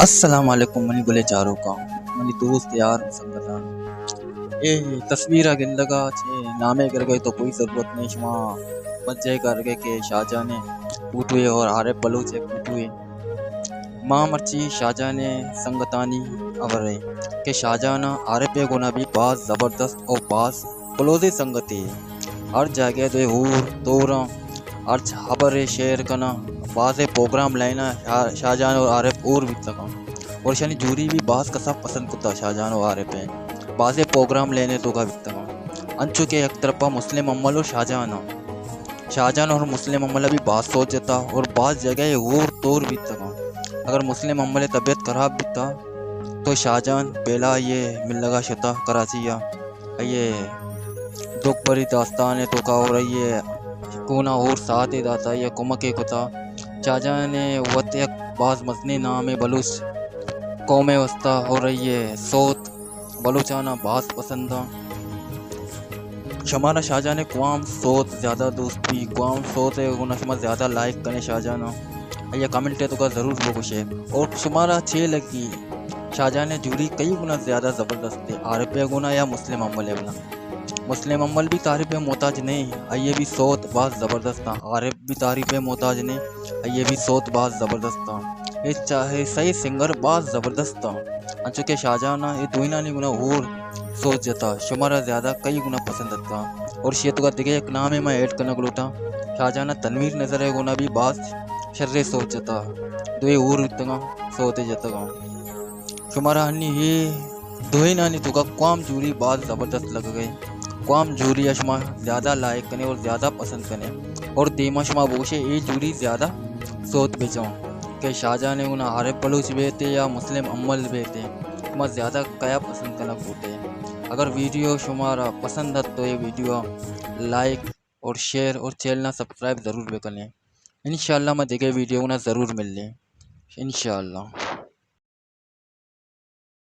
السلام علیکم منی گلیں چاروکاں، منی دوست یار سنگتاں۔ اے تصویر ءَ گندگ ءَ چہ نامے گرگ ءِ تو کوئی ضرورت نہیں، شما مجے گرگ ءَ کہ شاہجان ءِ فوٹو ءَ اور عارف بلوچ ءِ فوٹو ءَ۔ ما مرچی شاہجان ءِ سنگتانی ہبر ءَ کہ شاہجان ءَ عارف ءِ گونا بھی باز زبردست اور باز کلوزیں سنگتے۔ ہر جاگہ دوئے ہور توراں، ہرچ ہبرے شیئر کناں۔ بازیں پروگرام لائناں شاہ-، شاہجان اور عارف ہور بیتگاں۔ اور اشانی جوڑی بھی باز کسا پسند کتا شاہجان اور عارف ءَ۔ بازیں پروگرام لائن ءِ توکا بیتگاں۔ انچو کہ یک طرفا مسلم امل اور شاہجان ءَ۔ شاہجان اور مسلم امل ءَ بھی باز سوچ جتا اور باز جگہ ہور تور بیتگاں۔ اگر مسلم امل ءِ طبیعت خراب بیتا تو شاہجان بیلا یہ ملگا شتا کراچی ءَ۔ آئی ءِ دکھ بری داستان ءِ توکا اور آئی ءِ گونا ہور ساتھ ءَ داتا، آئی ءَ کمک ءَ کتا۔ شاہجان ءِ وت یک باز مزنیں نامے بلوچ قوم ءِ واسطہ اور آئی ءِ سوت بلوچاناں باز پسند آں۔ شمارا شاہجان ءِ کوام سوت زیادہ دوست بی، کوام سوت ءِ گونا شما زیادہ لائک کنے شاہجان ءَ، آئی ءَ کمنٹ ءِ توکا ضرور بگوشے۔ اور شمارا چے لگی؟ شاہجان ءِ جوڑی کئی گنا زیادہ زبردست ہے، عارف ءِ گنا یا مسلم امل ءِ گنا؟ مسلم امل بھی تعریف ءِ محتاج نہیں، آئی ءِ بھی سوت باز زبردست آں۔ عارف بھی تعریف ءِ محتاج نہیں، آئی ءِ بھی سوت باز زبردست آں۔ اے چاہے سہی سنگر باز زبردست آں۔ انچو کہ شاہجان ءَ اے دوئینانی گنا ہور سوت جتا، شمارا زیادہ کئی گنا پسند اتکاں۔ اور شی ءِ توکا دگہ یک نامے ما ایڈ کنگ لوٹاں، شاہجان ءَ تنویر نذر ءِ گنا بھی باز شریں سوت جتا، دوئے ہور بیتگاں، سوتے جتگاں۔ شمارا ہنی اے دوئینانی توکا کوام جوڑی باز زبردست لگگ ءَ؟ کوام جوڑی ءَ شما زیادہ لائک کنے اور زیادہ پسند کنے اور دیما شما بگوشے اے جوڑی زیادہ سوت بچاں کہ شاہجان ءِ گنا عارف بلوچ بیتے یا مسلم امل بیتے، شما زیادہ کیا پسند کنگ بوتے؟ اگر ویڈیو شمارا پسند ات تو اے ویڈیو ءَ لائک اور شیئر اور چینل ءَ سبسکرائب ضرور بکنے۔ انشاءاللہ ما دگہ ویڈیو گنا ضرور ملیں۔ انشاءاللہ۔